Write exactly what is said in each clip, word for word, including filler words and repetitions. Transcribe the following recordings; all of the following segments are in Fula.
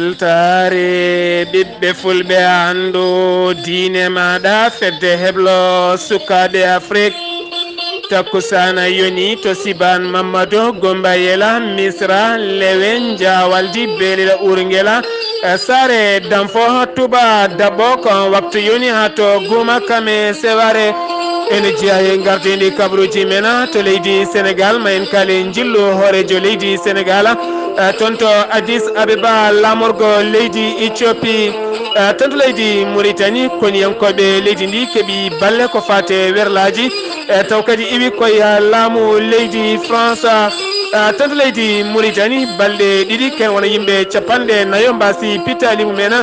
Weltaare ɓiɓɓe fulɓe, anndu diine maaɗa, fedde heblo sukaaɓe Afrik. Takkusaana yoni to Siban Mammadu Gumba Yela, Misra, Lewe, Njawaldi, Belila, Urngela, eh, Saare Danfo, Tuba, Dabbo, ko waktu yoni haa to Guuma, Kame, Seware. Ene jeyaa e ngardiindi kabaruuji men to leydi Senegal, ma en kaale njillu hooreejo leydi Senegal, eh, toon to Addis Abeba, laamorgo leydi Ethiopie, eh, toon to leydi Mauritanie, koniyankooɓe leydi ndi keɓi balle ko faati e werlaaji, eh, taw kadi iwi koye laamu leydi France, eh, toon to leydi Mauritanie, balɗe ɗiɗi, ken wona yimɓe capanɗe nayo mbaasi pittaali mumen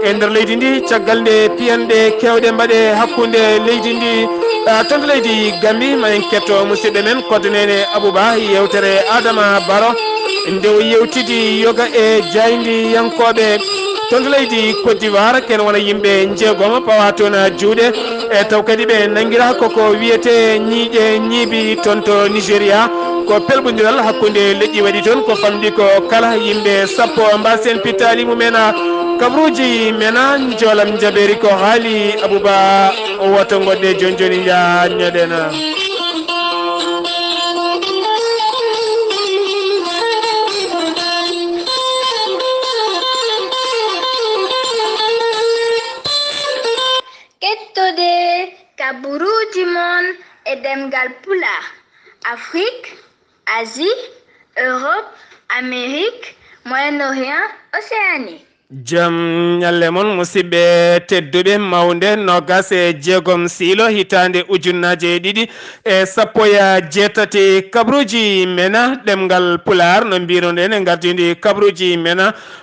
e nder leydi ndi, caggal nde piyanɗe keewɗe mbaɗe hakkunde leydi ndi, eh, toon to leydi Gambie. Ma en ketto musidɗo men Koddo Neene Abouba, yeewtere Adama Baro, nde o yeewtidi yoga e jaayndiyankooɓe toon to leydi Côte d'Ivoire, ken wona yimɓe njeegom pawa toon juuɗe, e taw kadi ɓe nanngira koko wiyetee ñiiƴe ñiibi toon to Nigeria. Ko pelɓondiral hakkunde leƴƴi waɗi toon, ko famɗi ko kala yimɓe sappo mbaasi en pittaali mumen. Kabaruuji men, njoolam njabeeri ko haali Abouba woto ngoɗɗe jooni jooni njaha ñoɗen. Kettode kabaruuji mon e ɗemngal Pulaar, Afrik, Asie, Europe, Amérique, Moyen-Orient, Océanie. Jam ñalle mon, musidɓe tedduɓe, mawnde noogas e jeegom siilo hitaande ujunnaaje e ɗiɗi e sappo e jeetati. Kabaruuji men ɗemngal Pulaar, no mbiiruɗen e ngardiindi kabaruuji men,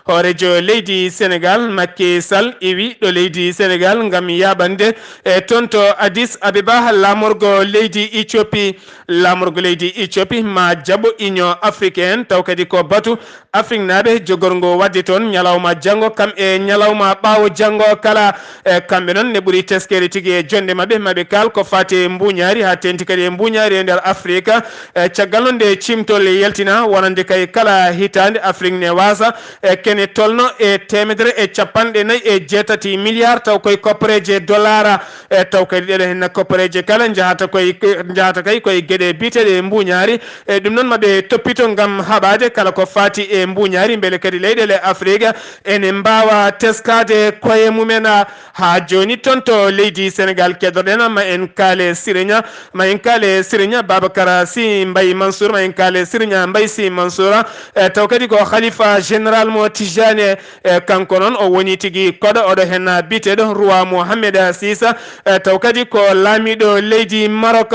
hooreejo leydi Senegal, Macky Sall, iwi ɗo leydi Senegal ngam yaaɓande e toon to Addis Abeba, laamorgo leydi Ethiopie. Laamorgo leydi Ethiopie ma jaɓo Union Africaine, taw kadi ko batu Afriknaaɓe jogorngo waɗde toon ñalawma janngo kam e ñalawma ɓaawo janngo kala. E kamɓe noon ne ɓuri teskere tigi e jonnde maɓɓe, maɓe kaal ko faati e mbuuñaari, haa teeŋti kadi e mbuuñaari e nder Afrika. E caggal noon nde ciimtol yaltina, wonande kay kala hitaande Afrik ne waasa e kene tolno e teemedere e capanɗe nayi e jeetati milliard, taw koye kopporeeje dollara, e taw kadi ɗeɗo heen kopporeeje kala njahata koye, njahata kay koye geɗe biyeteeɗe mbuuñaari. E ɗum noon maɓe toppito ngam haɓaade kala ko faati e mbuuñaari, mbele kadi leyɗeele Afrika ene mbaawa teskaade koye mumen. Haa jooni toon to leydi Senegal keddoɗen, ma en kaale Siriña, ma en kaale Siriña Babacar Sy Mbaye Mansour, ma en kaale Siriña Mbaye Sy Mansour, e taw kadi ko Khalifa Général mo Tijani, e kanko noon o woni tigi koɗo oɗo heen biyeteeɗo Roi Mohammed six, e taw kadi ko laamiiɗo leydi Maroc.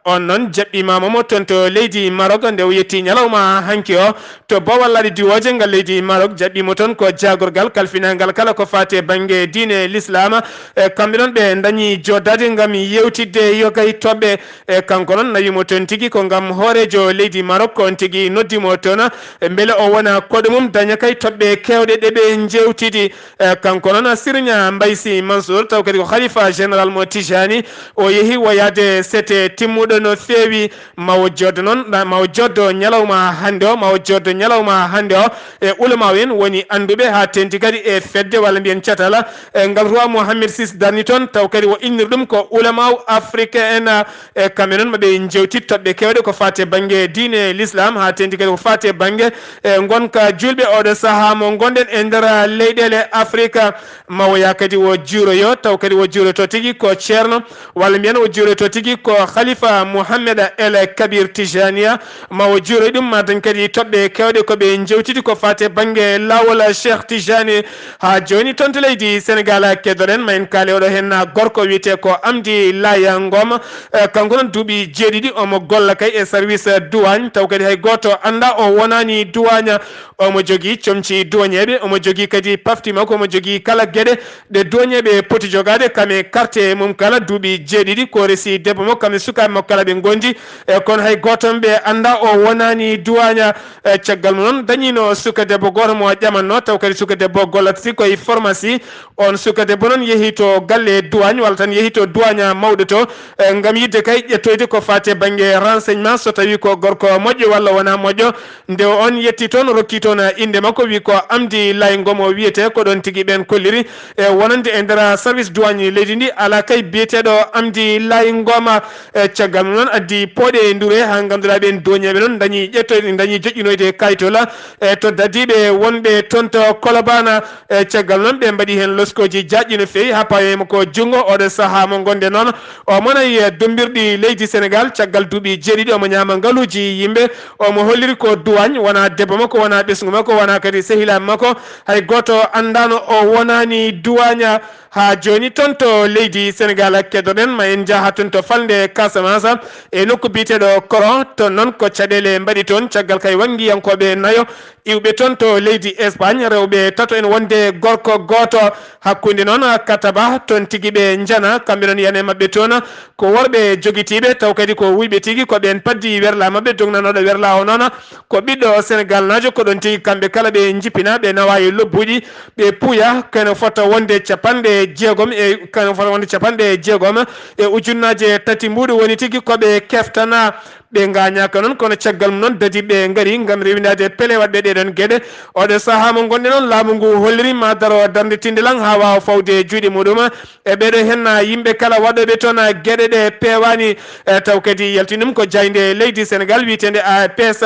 On noon jaɓɓiima mo toon to leydi Maroc, nde o yetti ñalawma hanki o to boowal laaɗe diwooje ngal leydi Maroc, jaɓɓiimo toon ko jaagorgal kalfinaangal kala ko faati e bannge diine Lislaam. E kamɓe noon ɓe ndañi jooɗaade ngam yeewtidde yoga e toɓɓe. E kanko noon nawiimo toon tigi ko ngam hooreejo leydi Maroc ko on tigi noddiimo toon, e mbele o wona koɗo mum daña kay toɓɓe keewɗe ɗe ɓe njeewtidi. E kanko noon Siriña Mbaye Sy Mansour, taw kadi ko Khalifa Général mo Tijani, o yehi woyaade sete timmuɗo no feewi. Ma o jooɗo noon, ma o jooɗo ñalawma hannde o, ma o jooɗo ñalawma hannde o. E ulamaaw en woni annduɓe haa teeŋti kadi e fedde walla mbiyen catal, e ngal Roi Mohammed six darni toon, taw kadi o innir ɗum ko ulamaaw Afrika en, e kamɓe noon maɓe njeewtit toɓɓe keewɗe ko faati e bannge diine Lislaam, haa teeŋti kadi ko faati e bannge e ngonka juulɓe oɗo sahaa mo ngonɗen e nder leyɗeele Afrika. Ma o yaa kadi o juuroyo, taw kadi o juuroto tigi ko ceerno, walla mbiyen o juuroto tigi ko Khalifa Mohammed El Kabir Tijaniya. Ma o juuroy ɗum, ma dañ kadi toɓɓe keewɗe ko ɓe njeewtidi ko faati e bannge laawol Cheikh Tijani. Haa jooni toon to leydi Senegal keddoɗen, ma en kaale oɗo heen gorko wiyetee ko Amdi Laya Ngom. E, kanko noon duuɓi jeeɗiɗi omo golla kay e service douane, taw kadi hay gooto anndaa o wonaani douane. Omo jogii comci douanier ɓe, omo jogii kadi pafti makko, omo jogii kala geɗe ɗe douanier ɓe poti jogaade, kam e carte mum kala duuɓi jeeɗiɗi, ko resi debbo mo, kam e sukaaɓe makko kala ɓe ngondi, e kono hay gooto ɓe annda o wonani duwaaña. E caggal mum noon, dañino suka debbo gooto mo ƴamanno, taw kadi suka debbo gollata si koye pharmacie. On suka debbo noon yehi to galle duwaañ, walla tan yehi to duwaaña mawɗo to, e ngam yiɗde kay ƴettoyde ko faati e bannge renseignement, so tawi ko gorko moƴƴo walla wona moƴƴo. Nde on yetti toon, rokki toon innde makko, wi ko Amdi Lay Ngom o wiyetee, ko ɗoon tigi ɓeen kolliri e wonande e nder service douane leydi ndi, alaa kay biyeteeɗo Amdi Lay Ngom. E caggal mum noon addi pooɗe ndure haa ngannduɗaa ɓeen duwaañeeɓe noon dañi ƴettoyde, dañi joƴƴinoyde kayitola e to dadiiɓe wonɓe toon to Kolobana. E caggal noon ɓe mbaɗi heen loskooji jaajɗi no feewi haa paayoyma ko junngo. Oɗo sahaa mo ngonɗen noon, omo nayi e dummbirɗi leydi Senegaal caggal duuɓi jeeɗiɗi omo ñaama ngaluuji yimɓe. Omo holliri ko duwaañ, wonaa debbo makko, wonaa ɓesngu makko, wonaa kadi sehilaaɓe makko. Hay gooto anndaano o wonaani duwaaña. Haa jooni toon to leydi Senegaal, keɗoɗen, ma en njaha toon to falnde Casamance e nokku biyeteeɗo Coron. Toon noon ko caɗeele mbaɗi toon caggal kay wanngiyankooɓe nayo iwɓe toon to leydi Espagne, rewɓe tato en wonde gorko gooto. Hakkunde noon Kataba, toon tigi ɓe njana, kamɓe noon yana e maɓɓe toon ko worɓe jogitiiɓe, taw kadi ko wuyɓe tigi, ko ɓeen paddi werlaa maɓɓe. Dognanooɗo werlaa o noon ko ɓiɗɗo Senegaalnaajo, ko ɗoon tigi kamɓe kala ɓe njippina, ɓe nawa e lobbuuji, ɓe puuya, kene fota wonde capanɗe jeegom e, kene fota wonde capanɗe jeegom e ujunnaaje tati mbuuɗu woni tigi ko ɓe keftana. Ɓe ngaañaaka noon, kono caggal mum noon dadiiɓe ngari ngam rewindaade pele waɗɓe ɗeeɗoon geɗe. Oɗo sahaa mo ngonɗen noon, laamu ngu holliri ma daro darnde tindilan haa waawa fawde juuɗe muɗum. E ɓeeɗo henna yimɓe kala waɗooɓe toon geɗe ɗe peewaani, e taw kadi yalti ɗum ko jaaynde leydi Senegaal wiyeteende A P S.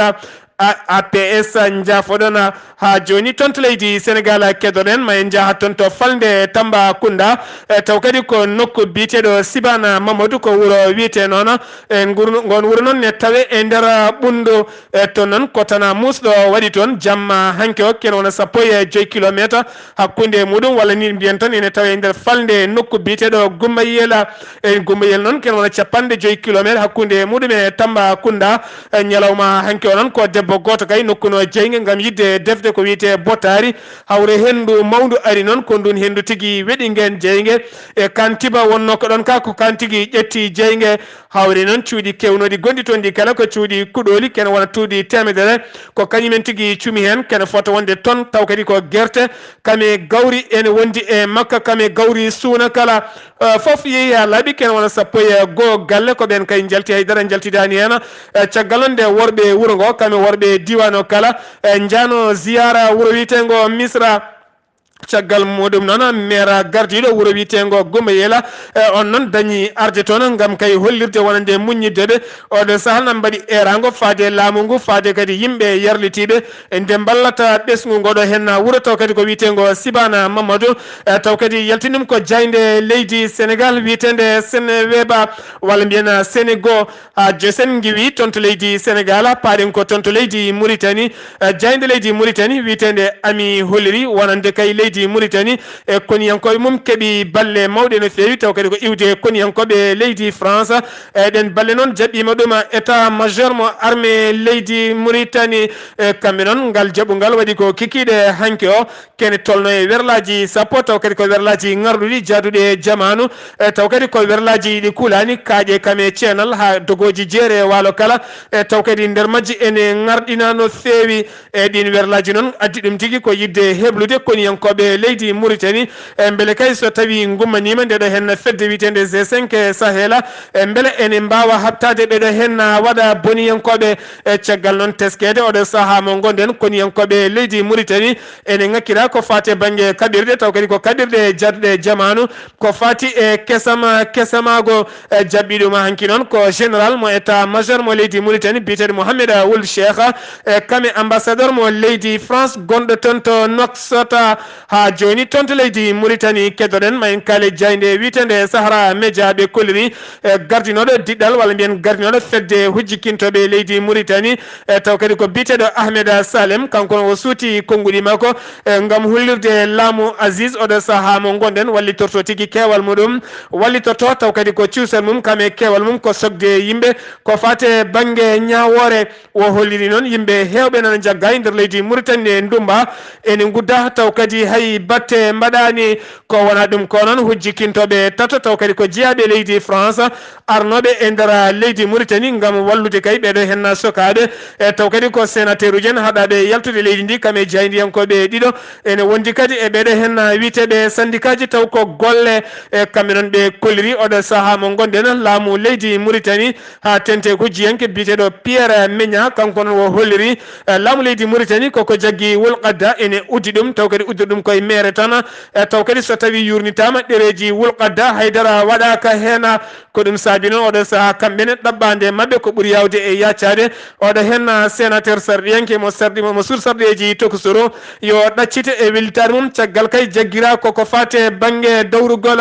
A-, A P S njaafoɗon haa jooni toon to leydi Senegaal, keɗoɗen ma en njaha toon to falnde Tambacounda. E taw kadi ko nokku biyeteeɗo Sibana Mamadou, ko wuro wiyetee noon. E nguru-, ngoon wuro noon ne tawe e nder Ɓunndu. E toon noon ko tana muusɗo waɗi toon jamma hanki o, kene wona sappo e joy kilomeetre hakkunde muɗum, walla ni mbiyen tan ene tawe e nder falnde nokku biyeteeɗo Gumbayela. E Gumbayel noon kene wona capanɗe joy kilomeetre hakkunde muɗum e Tambacounda. E ñalawma hanki o noon ko debbo gooto kay nokkuno jeynge ngam yiɗde defde ko wiyetee botaari. Hawre henndu mawndu ari noon, ko ndun henndu tigi weɗi ngeen jeynge. E kantiba wonnoo ko ɗoon ka, ko kaan tigi ƴetti jeynge. Hawri noon cuuɗi kewnooɗi gonɗi toon ɗi kala ko cuuɗi kuɗooli, kene wona cuuɗi teemedere. Ko kañumen tigi cumi heen, kene fota wonde toon, taw kadi ko gerte. Kame gawri ene wondi e makka, kame gawri suuna kala, eh, fof yehi haa laaɓi, kene wona sappo e goo galle, ko ɓeen kay njalti, hay dara njaltidaani heen. Eh, caggal noon nde worɓe wuro ngo, kame worɓe diiwaan o kala, eh, njaano ziyaara wuro wiyeteengo Misra. Caggal muɗum noon, maire gardiiɗo wuro wiyeteengo Gumbayela, e on noon dañi arde toon ngam kay hollirde wonande muññidde ɓe. Oɗo sahaa na mbaɗi eeraango faade laamu ngu, faade kadi yimɓe yarlitiiɓe, e nde mballata ɓesngu ngoɗo heen wuro, taw kadi ko wiyeteengo Sibana Mamadou, e taw kadi yaltini ɗum ko jaaynde leydi Senegaal wiyeteende Seneweba, walla mbiyen Senego. Haa josen ngiwi toon to leydi Senegaal, paaɗen ko toon to leydi Muritani. Eh, jaaynde leydi Muritani wiyeteende Ami holliri wonande kay leydi Muritani, e koniyankooɓe mum keɓi balle mawɗe no feewi, taw kadi ko iwde koniyankooɓe leydi France. E ɗeen balle noon jaɓɓiima ɗum état major mo armée leydi Muritani. E kamɓe noon, ngal jaɓungal waɗi ko kikiiɗe hanki o. Kene tolno e werlaaji sappo, taw kadi ko werlaaji ŋarɗuɗi jaaduɗi e jamaanu, e taw kadi ko werlaaji ɗi kulaani, kaaƴe kam e ceenal haa dogooji jeere e waalo kala, e taw kadi nder majji ene ŋarɗina no feewi. E ɗiin werlaaji noon addi ɗum tigi ko yiɗde heblude koniyankooɓe leydi Muritani, e mbele kay so tawi ngummaniima nde ɗo heen fedde wiyeteende G cinq Sahel, e mbele ene mbaawa haɓtaade ɓe ɗo heen waɗa boniyankooɓe. E caggal noon teskeede oɗo sahaa mo ngonɗen, koniyankooɓe leydi Muritani ene ŋakkira ko faati e bannge kaɓirɗe, taw kadi ko kaɓirɗe jaaduɗe e jamaanu, ko faati e kesama, kesamaago. E jaɓɓiiɗo ma hanki noon ko général mo état major mo leydi Muritani biyeteeɗo Mohamed Wuld Cheikh, e kame ambassadeur mo leydi France gonɗo toon to Nouakchott. Haa jooni toon to leydi Muritani keɗoɗen ma en kaale jaaynde wiyeteende Sahara Média, ɓe kolliri, e gardinooɗo diɗɗal walla mbiyen gardinooɗo fedde hujjikintooɓe leydi Muritani, e taw kadi ko biyeteeɗo Ahmed Salem, kanko o suuti konnguɗi makko, e ngam hollirde laamu Aziz oɗo sahaa mo ngonɗen wallitorto tigi keewal muɗum, wallitorto taw kadi ko cuusal mum kam e keewal mum ko sokde yimɓe ko faati e bannge ñaawoore. O holliri noon yimɓe heewɓe nana njagga e nder leydi Muritani e ndumba ene ngudda taw kadi hay tawi batte mbaɗaani. Ko wona ɗum ko noon hujjikintooɓe tato taw kadi ko jeyaaɓe leydi France arnooɓe e nder leydi Mauritanie ngam wallude kay ɓeeɗo henna sokaaɓe. E taw kadi ko sénateur uji en haɗaaɓe yaltude leydi ndi kam e jaayndiyankooɓe ɗiɗo. Ene wondi kadi e ɓeeɗo henna wiyeteeɓe syndicat ji taw ko golle e kamɓe noon ɓe kolliri oɗo sahaa mo ngonɗen laamu leydi Mauritanie haa tente ko jiyanke biyeteeɗo Pierre Mignac kanko noon o holliri eh, laamu leydi Mauritanie koko jaggi wulqadda ene uddi ɗum taw kadi uddi ɗum koye mere tan. Eh, taw kadi so tawi yurnitama ɗereji wulqadda haydara waɗaka heen. Ko ɗum saabi noon oɗo sahaa kamɓe ne ɗaɓɓande maɓɓe ko ɓuri yawde e yaccaade oɗo heen sénateur sarɗiyanke mo sarɗi mo sur sarɗeji tokosoro yo ɗaccite e wellitaare mum caggal kay jaggira koko fate bannge dawrugol.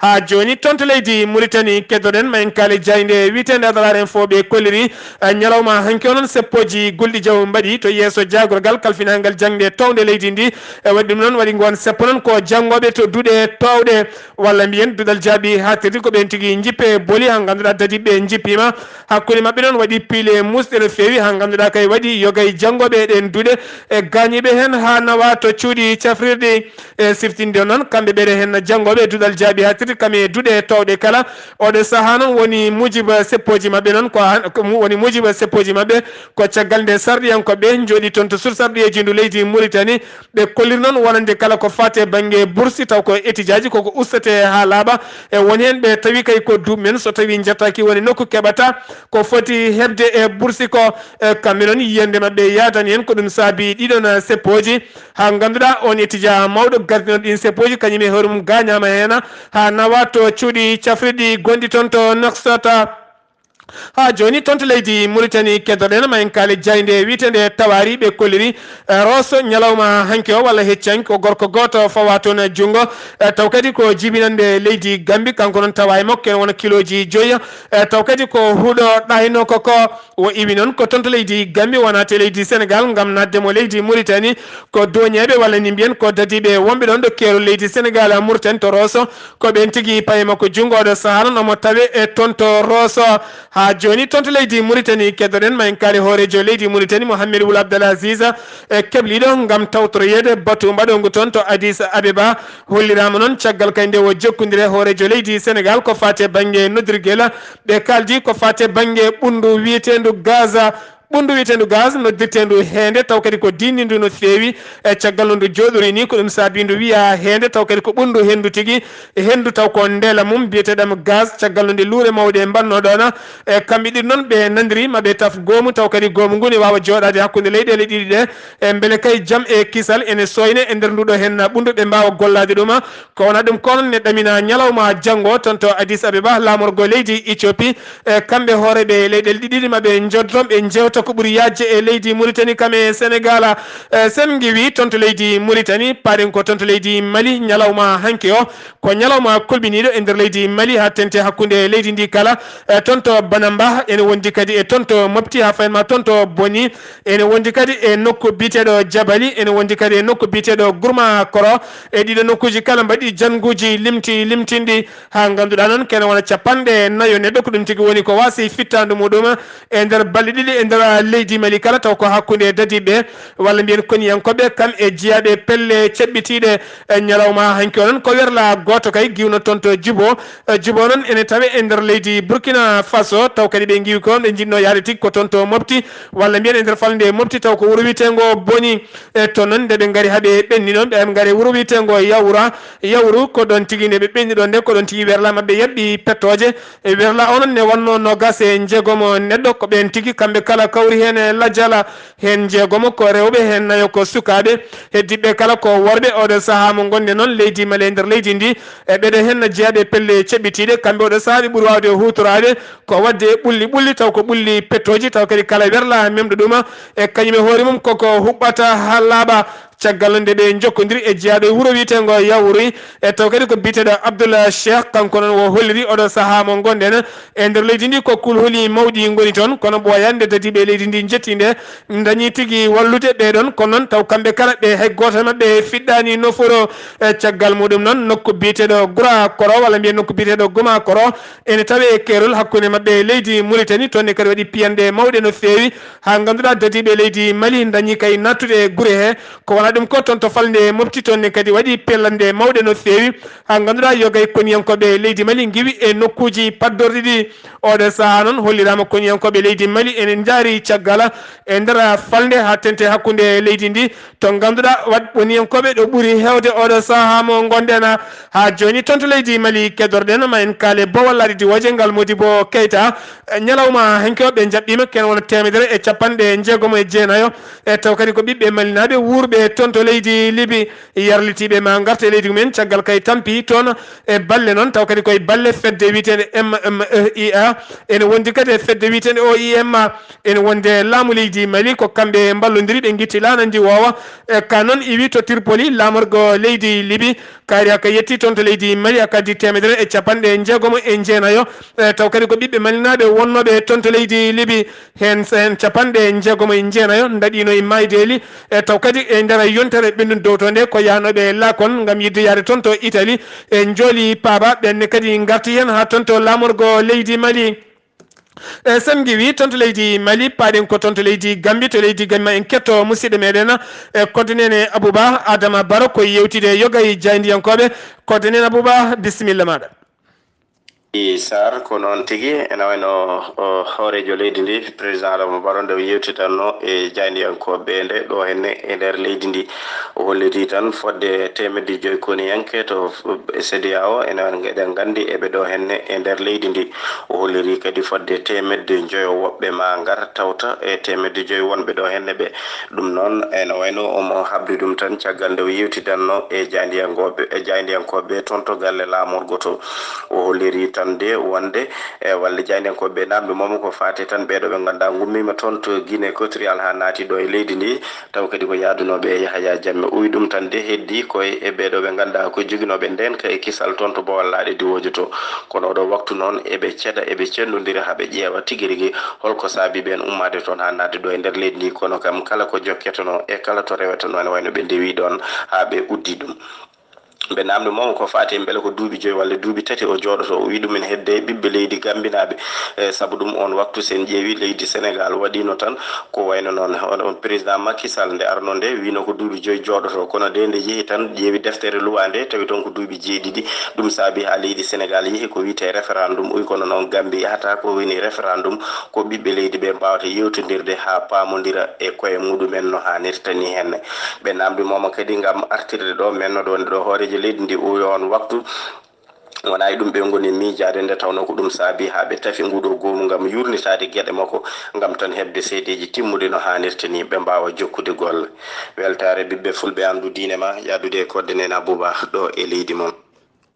Haa jooni toon to leydi Mauritanie keddoɗen ma en kaali jaaynde wiyeteende Adalaar Info ɓe kolliri eh, ñalawma hanki o noon seppooji gulɗi jaw mbaɗi to yeeso jaagorgal kalfinaangal jaŋde townde leydi ndi. E waɗi ɗum noon waɗi ngoon seppo noon ko janngooɓe to duɗe toowɗe walla mbiyen duɗal jaaɓi haatirdi ko ɓeen tigi jippe boli haa ngannduɗaa dadiɓe jippiima. Hakkunde maɓɓe noon waɗi piile muusɗe no feewi haa ngannduɗaa kay waɗi yogay janngooɓe e ɗeen duɗe e gaañiiɓe heen haa nawa to cuuɗi cafrirɗi. E siftinde noon kamɓe ɓeɗe heen janngooɓe e duɗal jaaɓi haatirdi kam e duɗe toowɗe kala. Oɗo sahaa noon woni muujiba seppooji maɓɓe noon ko woni muujiba seppooji maɓɓe ko caggal nde sarɗiyankooɓe njooɗi toon to sur sarɗiyeeji ndu leydi Mauritanie. Ɓe kolliri noon wonande kala ko faati e bannge bursi taw ko etijaaji koko ustate haa laaɓa. E won heen ɓe tawi kay ko duuɓi men so tawi njettaaki woni nokku keɓata ko foti heɓde e bursi ko. E kamɓe noon yiyannde maɓɓe yaadani heen ko ɗum saabi ɗiɗon seppooji. Haa ngannduɗaa oon etija mawɗo gardinooɗo ɗiin seppooji kañum e hoore mum gaañaama heen haa nawa to cuuɗi cafriɗi gonɗi toon to Nouakchott. Haa jooni toon to leydi Mauritanie keddoɗen ma en kaali jaaynde wiyeteende Tawaari ɓe kolliri eh, Roso ñalawma hanki o walla hecci hanki ko gorko gooto fawa toon junngo. Eh, taw kadi ko jibinande leydi Gambi kanko noon tawa e makko ene wona kilooji joyi. Eh, taw kadi ko huɗo ɗayno koko o iwi noon ko toon to leydi Gambi wona te leydi Sénégal ngam naatde mo leydi Mauritanie. Ko dooñeeɓe walla ni mbiyen ko dadiiɓe wonɓe ɗoon ɗo keerol leydi Sénégal Mauritanie to Roso. Ko ɓeen tigi payi makko junngo oɗo sahaa noon omo tawe e toon to Roso. Haa jooni toon to leydi Mauritanie keddoɗen ma en kaali hooreejo leydi Mauritanie Mohamed Wul Abdel Aziz e kebliiɗo ngam tawtoroyeede batu mbaɗongu toon to Addis Abeba. Holliraama noon caggal kay nde o jokkondire hooreejo leydi Sénégal ko faati e bannge noddirgel. Ɓe kaaldi ko faati e bannge ɓunndu wiyeteendu Gaza. Ɓunndu wiyeteendu gaz noddirteendu heende taw kadi ko diinnindu no feewi. E caggal no ndu jooɗori ni ko ɗum saabi ndu wiya heende taw kadi ko ɓunndu henndu tigi. E henndu taw ko ndeela mum biyeteeɗam gaz caggal no nde luure mawɗe mbanno ɗoona. E kamɓe ɗiɗi noon ɓe nandiri maɓe taf goomu taw kadi goomu ngu ne waawa jooɗaade hakkunde leyɗeele ɗiɗi ɗe. E mbele kay jam e kisal ene sooyne e nder nduɗo heen ɓunndu ɓe mbaawa gollaade ɗuma. Ko wona ɗum ko noon ne ɗamina ñalawma janngo toon to Addis Abeba laamorgo leydi Ethiopie. E kamɓe hooreeɓe leyɗeele ɗiɗi maɓe njoddo ɓe njewta ko ɓuri yaajde e leydi Mauritanie kam e Sénégal. E sen ngiwi toon to leydi Mauritanie paɗen ko toon to leydi Mali ñalawma hanki o ko ñalawma kolɓiniiɗo e nder leydi Mali haa tente hakkunde leydi ndi kala. E toon to Banamba ene wondi kadi e toon to Mopti haa fayin ma toon to Boni. Ene wondi kadi e nokku biyeteeɗo Jabali ene wondi kadi e nokku biyeteeɗo Gurma Koro. E ɗiɗo nokkuuji kala mbaɗi jannguuji limti limtinɗi haa ngannduɗaa noon kene wona capanɗe nayo neɗɗo ko ɗum tigi woni ko waasi fittaandu muɗum e nder balɗe ɗiɗi e nder leydi Mali kala taw ko hakkunde dadiiɓe walla mbiyen koniyankooɓe kam e jiyaaɓe pelle ceɓɓitiiɗe. E ñalawma hanki o noon ko werla gooto kay giwno toon to Jubo. E Jubo noon ene tawe e nder leydi Burkina Faso taw kadi ɓe ngiwi ko ɓe njiɗno yaade tigi ko toon to Mopti walla mbiyen e nder falnde Mopti taw ko wuro wiyeteengo Boni. E toon noon nde ɓe ngari haa ɓe ɓenni noon ɓe ngari wuro wiyeteengo Yawra. Yawru ko ɗoon tigi nde ɓe ɓenni ɗoon nde ko ɗoon tigi werla maɓɓe yaɓɓi pettooje. E werla o noon ne wannoo noogaas e njeegomo neɗɗo ko ɓeen tigi kamɓe kala kawri heen e lajjala. Heen njeegomo ko rewɓe heen nayo ko sukaaɓe. Heddiɓe kala ko worɓe oɗo sahaa mo ngonde noon leydi Mali e nder leydi ndi. E ɓeɗe heen no jeyaaɓe pelle ceɓɓitiiɗe kamɓe oɗo sahaa ɓe ɓuri waawde huutoraade ko waɗde ɓulli ɓulli taw ko ɓulli pettooji taw kadi kala werla memɗo ɗuma e kañum e hoore mum koko huɓɓata haa laaɓa. Caggal nde ɓe njokkodiri e jeyaaɗo e wuro wiyeteengo Yawuri e taw kadi ko biyeteeɗo Abdoul Cheikh kanko noon o holliri oɗo sahaa mo ngonɗen e nder leydi ndi ko kulhuli mawɗi ngoni toon kono ɓooyaani nde dadiiɓe leydi ndi njetti nde dañi tigi wallude ɓee ɗoon kono noon taw kamɓe kala ɓe hay gooto e maɓɓe fiɗɗaani noforo. E caggal muɗum noon nokku biyeteeɗo Gura Koro walla mbiyen nokku biyeteeɗo Guma Koro ene tawe e keerol hakkunde maɓɓe e leydi Muritani toon ne kadi waɗi piyanɗe mawɗe no feewi haa ngannduɗaa dadiiɓe leydi Mali dañi kay nattude e gure he ko wona Ɗum ko toon to falnde Mopti, toon ne kadi waɗi pellande mawɗe no feewi, haa ngannduɗaa yogay koniyankooɓe leydi Mali ngiwi e nokkuuji paddorɗi ɗi. Oɗo sahaa noon holliraama koniyankooɓe leydi Mali ene njaari caggal e nder falnde haa tente hakkunde leydi ndi, to ngannduɗaa waɗ woniyankooɓe ɗo ɓuri heewde oɗo sahaa mo ngonɗen haa jooni toon to leydi Mali. Keddorɗen ma en kaale bowal laaɗi diwooje ngal Modibo Keita. Ñalawma hanki o ɓe njaɓɓiima kene wona teemedere e capanɗe jeegomo e jeenayo. E taw kadi ko ɓiɓɓe malinaaɓe wuurɓe toon to leydi Libi, yarlitiiɓe ma ngarta e leydi mumen caggal kay tampi toon e balle noon, taw kadi koye balle fedde wiyeteende M M E I A, ene wondi kadi e fedde wiyeteende O I M A, ene wondi e laamu leydi Mali, ko kamɓe mballondiri ɓe ngitti laana ndi woowa. E ka noon iwi to Tripoli, laamorgo leydi Libi, kaari aka yetti toon to leydi Mali, aka addi teemedere e capanɗe jeegomo e jeenayo. E taw kadi ko ɓiɓɓe malinaaɓe wonnooɓe toon to leydi Libi, heen, heen capanɗe jeegomo e jeenayo ndaɗiino e maaydeeli. E taw kadi e nder yontere ɓenndunde dow to nde ko yahnooɓe laakon ngam yiɗde yahde toon to Italie. E njooli paaba ɓenne kadi ngarti heen haa toon to laamorgo leydi Mali. E sen ngiwi toon to leydi Mali, paaɗen ko toon to leydi Gambi, to leydi Gambi ma en ketto musidɗo meɗen e kodde nene Abouba Adama Baro ko yewtide yoga e jaayndiyankooɓe. Kodde nene Abouba, bisimilla maɗa. I Sarr, ko noon tigi, ene wayno o hooreejo leydi ndi, président Adama Barrow, nde o yewtidanno e jaayndiyankooɓe nde ɗo henne e nder leydi ndi. O holliti tan fodde teemedde joyi koniyanke to CEDEAO, ene wayno eɗen nganndi eɓe ɗo henne e nder leydi ndi. O holliri kadi fodde teemedde njoyo woɓɓe ma ngar tawta e teemedde joyi wonɓe ɗo henne ɓe. Ɗum noon, ene wayno omo habri ɗum tan caggal nde o yewtidanno e jaayndiyankooɓe, e jaayndiyankooɓe toon to galle laamorgo to. O holliri tan de wonde, e, walla jaayndiyankooɓe ɓe namdi moom ko faati tan ɓee ɗo ɓe ngannduɗaa ngummiima toon to Guinée Équatoriale haa naati ɗo e leydi ndi, taw kadi ko yahdunooɓe e Yahaya Jammeh. O wi ɗum tan de heddi koye e ɓee ɗo ɓe ngannduɗaa ko joginooɓe ndeenka e kisal toon to Bowal Laaɗe Diwooje to. Kono oɗo waktu noon eɓe ceda, eɓe cendondira haa ɓe ƴeewa tigi rigi holko saabi ɓeen ummaade toon haa naatde ɗo e nder leydi ndi. Kono kam kala ko jokketenoo e kala to rewetenoo ene wayno ɓe ndewi ɗoon haa ɓe uddi ɗum. Ɓe namdi moom ko faati mbele ko duuɓi joyi walla duuɓi tati o jooɗoto. O wi ɗum ene hedde ɓiɓɓe leydi gambinaaɓe. E, sabu ɗum on waktu sen ƴeewi leydi Sénégal waɗino tan ko wayno noon. On, on président Macky Sall nde arno nde wino ko duuɓi joyi jooɗoto. Kono de nde yehi tan ƴeewi deftere luwa nde tawi toon ko duuɓi jeeɗiɗi. Ɗum saabi haa leydi Sénégal yehi ko wiyetee référendum. Uy kono noon Gambie yahata ko woni référendum ko ɓiɓɓe leydi ɓe mbawata yewtondirde haa paamondira e koye muɗumen no hanirta ni henne. Ɓe namdi mooma kadi ngam artirde ɗo, men no ɗo, nde ɗo hooreejo leydi ndi uwi on waktu, wona e ɗum ɓe ngoni miijaade, nde tawnoo ko ɗum saabi haa ɓe tafi nguɗo goomu ngam yurnitaade geɗe makko, ngam tan heɓde seedeeji timmuɗi no hanirta ni, ɓe mbaawa jokkude golle. Weltaare ɓiɓɓe fulɓe, anndu diine ma, yaadude e kodde nene Abouba ɗo e leydi mon.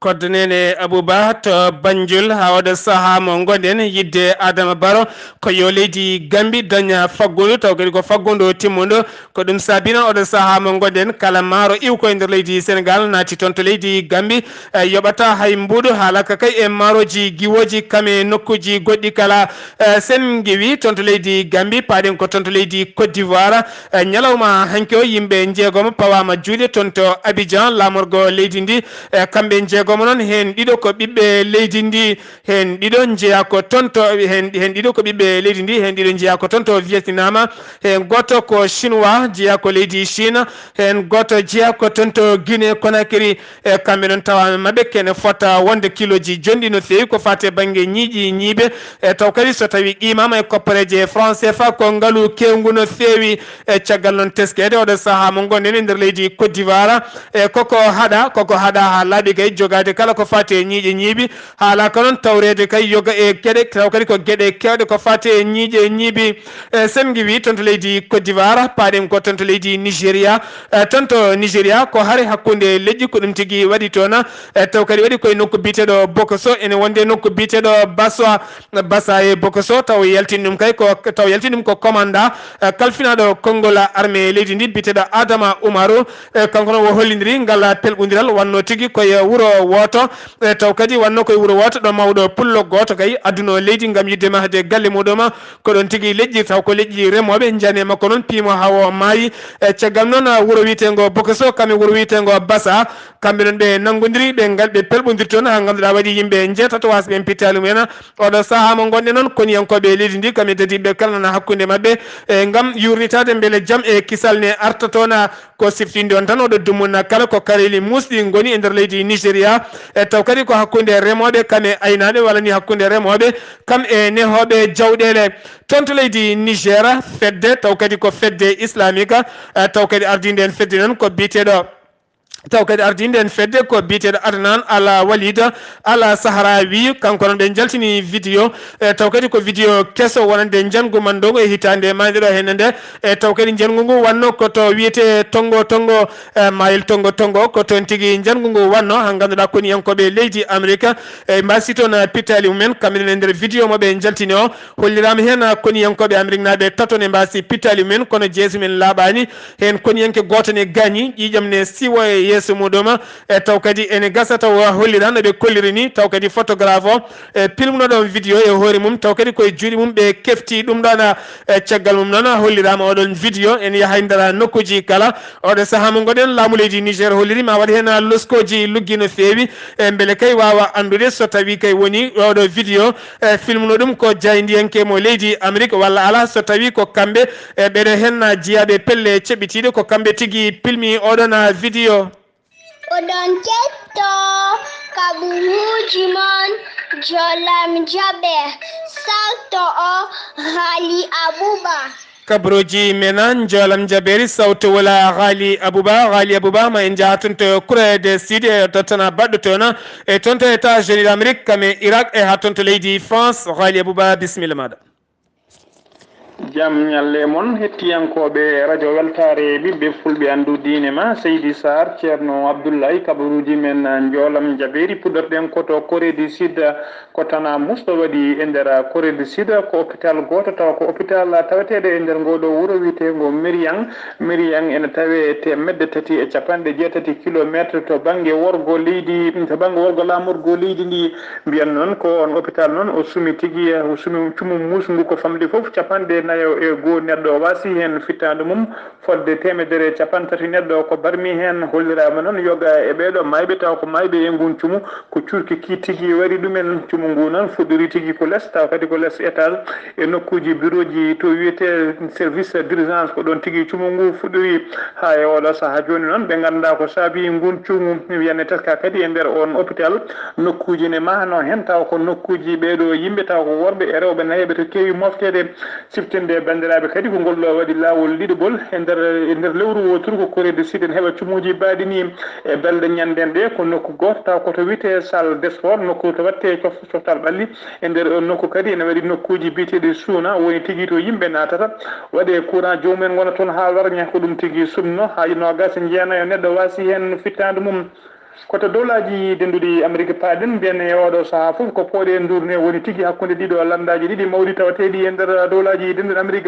Kodde nene Abouba to Banjul, haa oɗo sahaa mo ngonɗen, yiɗde Adama Baro ko yo leydi Gambi daña faggundu, taw kadi ko faggundu timmundu. Ko ɗum saabi noon oɗo sahaa mo ngonɗen, kala maaro iwko e nder leydi Sénégal naati toon to leydi Gambi, e, yoɓata hay mbuuɗu, haalaka kay e maaroji giwooji kam e nokkuuji goɗɗi kala. E, sen ngiwi toon to leydi Gambi, paaɗen ko toon to leydi Côte d'Ivoire. E, ñalawma hanki o yimɓe njeegomo pawaama juuɗe toon to Abidjan, laamorgo leydi ndi. E, kamɓe njeegomo noon, heen ɗiɗo ko ɓiɓɓe leydi ndi, heen ɗiɗo njeyaa ko toon to, heen, heen ɗiɗo ko ɓiɓɓe leydi ndi, heen ɗiɗo njeyaa ko toon to Vietnam, heen gooto ko chinois, jeyaa ko leydi Chine, heen gooto jeyaa ko toon to Guinée Conakry. E, kamɓe noon tawaama maɓɓe kene fota wonde kiloji jonɗi no feewi ko faati e bannge ñiiƴi ñiiɓe. E, taw kadi so tawi qiimaama e koppareeje franc C F A ko ngalu keewngu no feewi. E, caggal noon teskeede oɗo sahaa mo ngonɗen e nder leydi Côte d'Ivoire, e, koko haɗa, koko haɗa haa laaɓi kay jogaade kala ko faati e ñiiƴe ñiiɓi. Haalaaka noon tawreede kay yoga e geɗe, taw kadi ko geɗe keewɗe ko faati e ñiiƴe ñiiɓi. E, sen ngiwi toon to leydi Côte d'Ivoire, paaɗen ko toon to leydi Nigéria. E, toon to Nigéria ko hare hakkunde leƴƴi ko ɗum tigi waɗi toon. E, taw kadi waɗi koye nokku biyeteeɗo Bokoso, ene wonde nokku biyeteeɗo Baswa, Basa e Bokoso, taw yaltini ɗum kay ko, taw yaltini ɗum ko commandant, e, kalfinaaɗo konngol armée leydi ndi biyeteeɗo Adama Umaru. E, kanko noon o hollindiri ngal pelɓondiral wonno tigi koye wuro Wooto, e taw kadi wonno koye wuro wooto ɗo mawɗo pullo gooto kay adduno leydi ngam yiɗde mahde galle muɗum. Ko ɗon tigi leƴƴi, taw ko leƴƴi remooɓe njani e makko noon piimo haa o maayi. E caggal noon, wuro wiyeteengo Bokoso, kam e wuro wiyeteengo Basa, kamɓe noon ɓe nanngodiri, ɓe ngal-, ɓe pelɓondiri toon haa ngannduɗaa waɗi yimɓe njeetato waasɓe heen pittaali mumen. Oɗo sahaa mo ngonɗen noon, koniyankooɓe leydi ndi, kam e dadiiɓe kala nana hakkunde maɓɓe, e ngam yuurnitaade mbele jam e kisal ne arta toon. Ko siftinde on tan, oɗo dumunna kala ko kareeli muusɗi ngoni e nder leydi Nigeria, e taw kadi ko hakkunde remooɓe kam e aynaaɓe, walla ni hakkunde remooɓe kam e nehooɓe jawɗeele. Toon to leydi Niger, fedde, taw kadi ko fedde islamique, e taw kadi ardiinde en fedde noon ko biyeteeɗo, taw kadi ardiinde en fedde ko biyeteeɗo Adnan Al Walid Al Sahrawi, kanko noon ɓe njaltini vidéo, e taw kadi ko vidéo keso wonande njanngu man ndongo e hitaande maayde ɗo henne nde, e taw kadi njanngu ngu wanno ko to wiyetee Tongo Tongo, e maayel Tongo Tongo, ko toon tigi njanngu ngu wanno, haa ngannduɗaa koniyankooɓe leydi Amerika, e mbaasi toon pittaali mumen, kamɓe ne e nder vidéo mo ɓe njaltini o, holliraama heen koniyankooɓe Ameriknaaɓe tato ne mbaasi pittaali mumen, kono jeesi men laaɓaani, heen koniyanke gooto ne gaañi, ƴiiƴam ne siwo e yeeso muɗum, e taw kadi ene gasa taw hollira no ɓe kolliri ni, taw kadi photographe o, e pilmnoɗo on vidéo e hoore mum, taw kadi koye juuɗe mum ɓe kefti ɗum ɗon. E caggal mum noon, holliraama oɗon vidéo ene yaha e nder nokkuuji kala. Oɗo sahaa mo ngoɗen, laamu leydi Niger holliri ma waɗ heen loskooji luggi no feewi, e mbele kay waawa anndude so tawi kay woni oɗo vidéo, e filmno ɗum ko jaayndiyanke mo leydi Amérique walla alaa, so tawi ko kamɓe, e ɓeɗo heen jiyaaɓe pelle ceɓɓitiiɗe, ko kamɓe tigi pilmi oɗon vidéo. Oɗon ketto kaɓuruuji mon, jolam jaɓe, salto o Ghali Abouba. Kaɓuruuji men, jolam jaɓeeri, sawto wala Ghali Abouba. Ghali Abouba, ma en njaha toon to Corée du Sud, e tottana baɗɗo toon, e toon to États-Unis d'Amérique, kam e Irak, e haa toon to leydi France. Ghali Abouba, bisimilla maaɗa. Jam ñalle mon, hettiyankooɓe Radio Weltaare, ɓiɓɓe Fulɓe, Anndu Diine Ma, Seydi Sarr, Ceerno Abdullahi, kaɓuruuji men, njoolam jabeeri, puɗɗorɗen ko to Corée du Sud, ko Tana Mus ɗo waɗi e nder Corée du Sud, ko hôpital gooto, tawa ko hôpital taweteeɗo e nder ngoo ɗoo wuro wiyeteengo Meriang. Meriang ene tawee teemedde tati e capanɗe jeetati kilomeetre to bannge worgo leydi, to bannge worgo laamorgo leydi ndi. Mbiyan noon ko on hôpital noon o sumi tigi, o sumi cumu muus ngu ko famɗi fof capanɗe nayo e goo neɗɗo, o waasi heen fittaandu mum fodde teemedere e capanɗe tati neɗɗo ko barmi heen. Holliraama noon yoga e ɓeeɗo maayɓe taw ko maayɓe e ngun cumu, ko cuurki ki tigi wari ɗumen. Cumu ngu noon fuɗɗori tigi ko les, taw kadi ko les étage e nokkuuji birooji to wiyetee service d'urgence, ko ɗoon tigi cumu ngu fuɗɗori. Haa e oɗo sahaa jooni noon ɓe nganndaa ko saabi ngun cumu. Wiyande teska kadi e nder on hôpital nokkuuji ne mahano heen, taw ko nokkuuji ɓeeɗo yimɓe, taw ko worɓe e rewɓe nayeɓe to keewi mofteede. Siftinde banndiraaɓe kadi ko ngol ɗo waɗi laawol ɗiɗaɓol e nder, e nder lewru wooturu ko Corée du Sud ene heɓa cumuuji baaɗi ni. E balɗe ñannden ɗe ko nokku gooto taw ko to wiyetee salle de sport, nokku to waɗtee cof-, coftal ɓalli. E nder on nokku kadi ene waɗi nokkuuji biyeteeɗi suuna, woni tigi to yimɓe naatata, waɗee courant, joomum en ngona toon haa warña. Ko ɗum tigi sumno, haa noogaas e jeenayo neɗɗo waasi heen fittaandu mum. Ko to dowlaaji dennduɗi Amerik paaɗen, mbiyen e oɗo sahaa fof ko pooɗe ndurne woni tigi hakkunde ɗiɗo lanndaaji ɗiɗi mawɗi tawateeɗi e nder dowlaaji dennduɗi Amerik.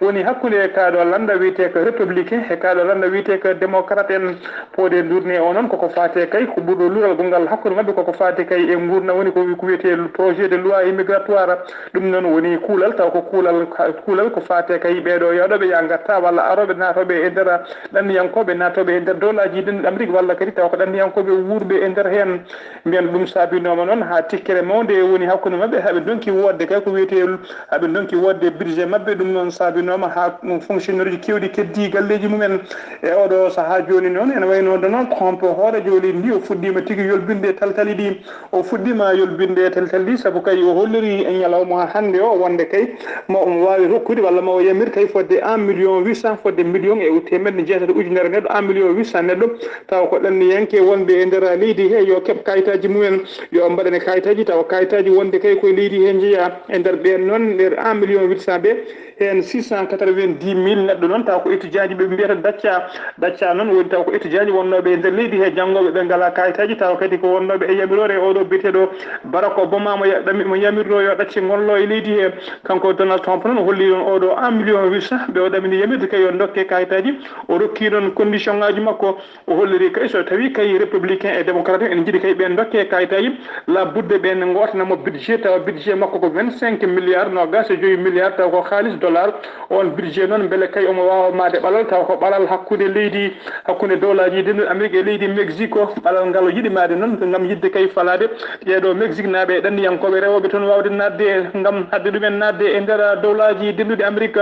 Woni hakkunde kaa ɗo lannda wiyetee ko Républicain e kaa ɗo lannda wiyetee ko Démocrate en. Pooɗe ndurne o noon koko faate kay, ko ɓurɗo luural gongal hakkunde maɓɓe koko faate kay e nguurndam, woni ko, ko wiyetee projet de loi immigratoire. Ɗum noon woni kuulal, taw ko kuulal, kuulal ko faate kay ɓeeɗo yahɗooɓe yah ngarta walla arooɓe naatooɓe e nder ɗanniyankooɓe naatooɓe e nder dowlaaji dennduɗi Amerik walla kadi taw ko ɗanniyankooɓe wuurɓe e nder heen. Mbiyen ɗum saabinooma noon haa tikkere mawnde woni hakkunde maɓɓe, haa ɓe ndonki woodde kay ko wiyetee, haa ɓe ndonki woodde budget maɓɓe. Ɗum noon saabinooma haa fonctionnaire uji keewɗi keddii galleeji mumen. E oɗo sahaa jooni noon, ene wayi no Donald Trump, hooreejo leydi ndi, o fuɗɗiima tigi yolbinde taltali ɗi. O fuɗɗiima yolbinde taltali ɗi, sabu kay o holliri e ñalawma hannde o wonde kay ma omo waawi rokkude walla ma o yamir kay fodde un million huit cent, fodde million e teemedde jeetati ujunere neɗɗo, un million huit cent neɗɗo, tawa ko ɗanniyanke wonɓe e nder leydi he, yo keɓ kayitaaji mumen, yo mbaɗane kayitaaji, tawa kayitaaji wonde kay koye leydi he njeyaa. E nder ɓeen noon, nder un million huit cent ɓe, Heen six cent quatre-vingt-dix mille neɗɗo noon taw ko étudiant ji ɓe mbiyata dacca. Dacca noon woni taw ko étudiant ji wonnooɓe e nder leydi he, janngooɓe ɓe ngalaa kayitaaji, taw kadi ko wonnooɓe e yamiroore e oɗo biyeteeɗo Barack Obama mo ya-, ɗami-, mo yamirno yo ɗacce ngollo e leydi he. Kanko Donald Trump noon o holli ɗon oɗo un million huit cent ɓe o ɗamini yamirde kay yo dokke kayitaaji. O rokki noon condition ngaaji makko. O holliri kay so tawi kay républicain e démocrate en ene njiɗi kay ɓen dokke kayitaaji, la budde ɓen ngootana mo budget, tawa budget makko ko vingt-cinq milliards, noogaas e joyi milliards, tawa ko kaalis dollar. On budget noon mbele kay omo waawa maade ɓalal, tawa ko ɓalal hakkunde leydi, hakkunde dowlaaji denduɗi Amérique e leydi Mexico. Ɓalal ngal o yiɗi maade noon ngam yiɗde kay falaade ɓeeɗo Mexique naaɓe e ɗanniyankooɓe rewooɓe toon waawde naatde ngam haɗde ɗumen naatde e nder dowlaaji denduɗi Amérique.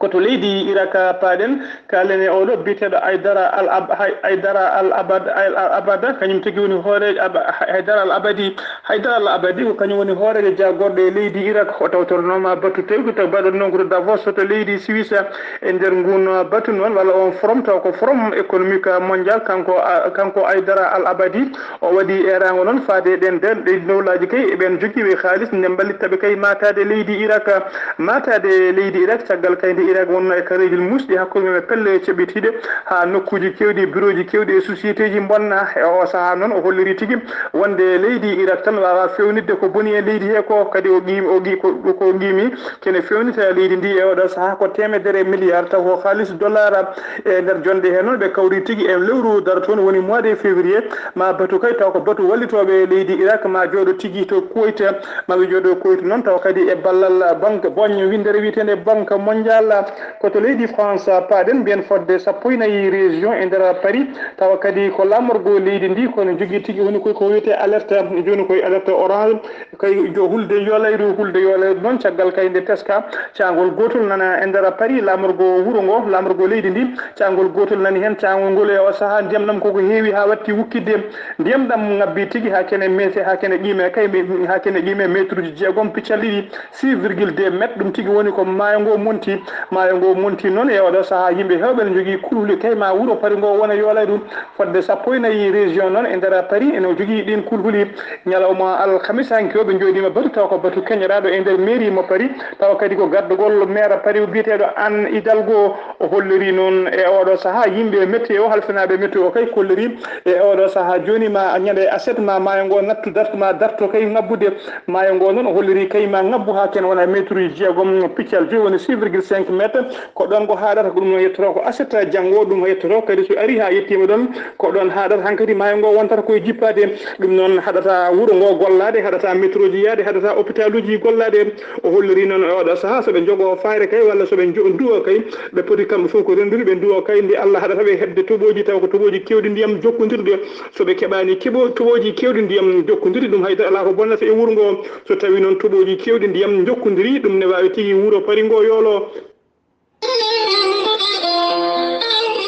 Ko to leydi Irak paaɗen, kaalen e oɗo biyeteeɗo Aydara Al Ab-, Hay-, Aydara Al Abad, Al Abada, kañum tigi woni hooreejo Aba-, Hay-, Haydara Al Abadi. Haydara Al Abadi ko kañum woni hooreejo jaagorɗo e leydi Irak. O tawtornooma batu tewtude taw mbaɗon noon ko to Davos to leydi Suisse. E nder ngun batu noon, walla on forum, taw ko forum économique mondial, kanko, a, kanko Aydara Al Abadi, o waɗi eeraango noon faade e ɗen, ɗen, ɗin dowlaaji kay, eɓen jogii ɓe haalis, nde mballitta ɓe kay maataade leydi Irak. Maataade leydi Irak, caggal kay nde Irak wonno e kareeji muusɗi hakkunde mum e pelle ceɓɓitiiɗe, haa nokkuuji keewɗi, birooji keewɗi e sociétéji mbonna. E oo sahaa noon, o holliri tigi wonde leydi Irak tan waawaa feewnitde ko boni e leydi he ko, kadi o qiim-, o qi-, ko, ko qiimi kene feewnita leydi ndi e oɗo sahaa ko teemedere milliard, taw ko haalis dollar. E nder jonde he noon, ɓe kawri tigi e lewru darotoon woni mois de février, ma batu kay taw ko batu wallitooɓe leydi Irak ma jooɗo tigi to Kuwait. Ma ɓe jooɗo Kuwait noon taw kadi e ballal banque boñ winndere wiyeteende Banque Mondiale. Ko to leydi France paaɗen, mbiyen fodde sappo e nayi région e nder Paris, tawa kadi ko laamorgo leydi ndi kono jogii tigi woni koy ko wiyetee alerte, jooni koy alerte orange. Kay jo hulde yolayru, hulde yolayru noon, caggal kay nde teska, caangol gootol nana e nder Paris, laamorgo wuro ngo, laamorgo leydi ndi, caangol gootol nani heen, caangol ngol e o sahaa, ndiyam ɗam koko heewi haa watti wukkitde. Ndiyam ɗam ngabbi tigi haa kene mete, haa kene qiime kay, haa kene qiime metruji jeegom piccal ɗiɗi, six virgule deux mètres, ɗum tigi woni ko maayo ngo monti. Maayo ngo monti noon e oɗo sahaa, yimɓe heewɓe ne njogii kulhuli kay ma wuro Paris ngo wona yolayru. Fodde sappo e nayi région noon e nder Paris ene jogii ɗin kulhuli. Ñalawma alkamisa hanki o ɓe njooɗiima batu, tawa ko batu keñoraaɗo e nder mairie mo Paris, tawa kadi ko gardagol maire Paris o biyeteeɗo Anne Hidalgo. O holliri noon e oɗo sahaa yimɓe météo, halfinaaɓe météo kay kolliri e oɗo sahaa jooni ma ñande aset ma maayo ngo nattu dartu ma darto kay ngabbude. Maayo ngo noon o holliri kay ma ngabbu haa ken wona metruji jeegom piccal joyi woni six virgule cinq mètres. Ko ɗon ko haaɗata, ko ɗum noon yettoto ko aset janngo, ɗum yettoto kadi so ari haa yettiima ɗon, ko ɗon haaɗata hankadi maayo ngo wontata koye jippaade. Ɗum noon haɗata wuro ngo gollaade, haɗata métroji yaade, haɗata hôpitaluji gollaade. O holliri noon e oɗo sahaa so ɓe njogo fayre kay walla so ɓe njo-, nduwo kay, ɓe poti kamɓe fof ko renndude ɓe nduwo kay nde Allah haɗata ɓe heɓde toɓoji taw ko toɓoji kewɗi ndiyam jokkondirde. So ɓe keɓaani keɓo-, toɓoji kewɗi ndiyam jokkondirɗi ɗum haydara alaa ko bonnata e wuro ngo. So tawi noon toɓoji kewɗi ndiyam jokkondiri ɗum ne waawi tigi wuro Paris ngo yoolo.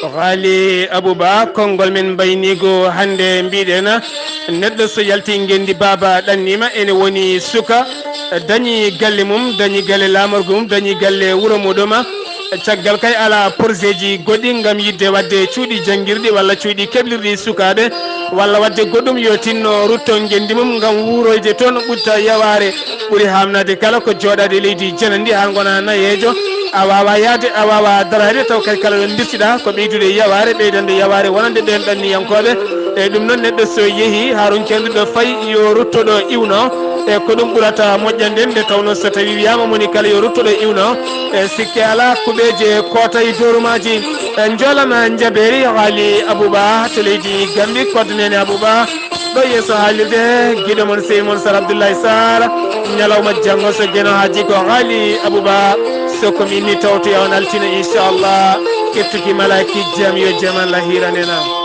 Ghali Abouba, konngol men mbayniigo hannde mbiɗen, neɗɗo so yalti ngenndi baaba ɗannima, ene woni suka, dañi galle mum, dañi galle laamorgo mum, dañi galle wuro muɗum. Caggal kay alaa porseeji goɗɗi ngam yiɗde waɗde cuuɗi janngirɗi walla cuuɗi keblirɗi sukaaɓe, walla waɗde goɗɗum yo tinno rutto ngenndi mum ngam wuuroyde toon ɓutta yawaare. Ɓuri haamnaade kala ko jooɗaade e leydi jananndi haa ngona nayeejo, a waawaa yahde, a waawaa daraade, taw kadi kala ɗo ndirtiɗaa ko ɓeydude yawaare, ɓeydande yawaare wonande ɓeen ɗanniyankooɓe. E ɗum noon neɗɗo so yehii haa ronki anndude ɗo fayi yo rutto ɗo iwno. E ko ɗum ɓurata moƴƴande nde tawnoo so tawii wiyaama moni kala yo rutto ɗo iwno, e sikke alaa kuɓeeje koota e doorumaaji. En njoolama njabeeri Haali Abuba to leydi Gambi, koddaneene Abuba. Ɗo yeeso haalirde giɗo mon sey mon Sar Abdullahi Sar. Ñalawma janngo so geno haaji ko Haali Abuba. So ko mi inni tawtoya on altine inchallah. Kettuki malaaki jam yo jam Allah hiiranena.